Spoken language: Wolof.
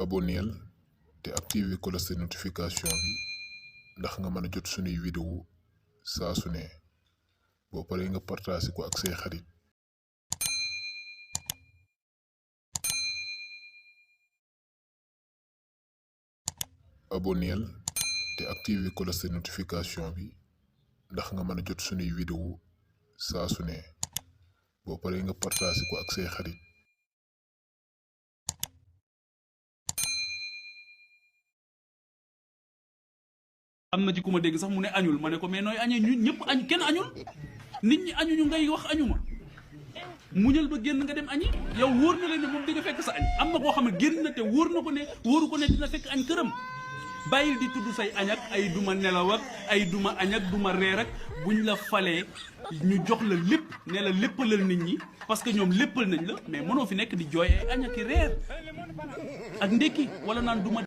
abonneel te activer cloche de notification bi ndax nga mën a jot sunuy vidéo saa su ne boo paree nga partage ko ak say xarit. abonneel te activer cloche de notification bi ndax nga mën a jot sunuy vidéo saa su ne boo paree nga partage ko ak say xarit. am na ci ku ma dégg sax mu ne añul ma ne ko mais nooy añee ñu ñëpp añ kenn añul nit ñi añuñu ngay wax añuma muñal ba génn nga dem añi yow wóor na leen ne moom di nga fekk sa añ. am na koo xam ne génn na te wóor na ko ne wóoru ko ne dina fekk añ këram. bàyyil di tudd say añ ak ay duma nelaw ak ay duma añ ak duma reer ak buñ la falee ñu jox la lépp ne la léppalal nit ñi parce que ñoom léppal nañ la mais mënoo fi nekk di jooy ay añ ak i reer ak ndekki wala naan duma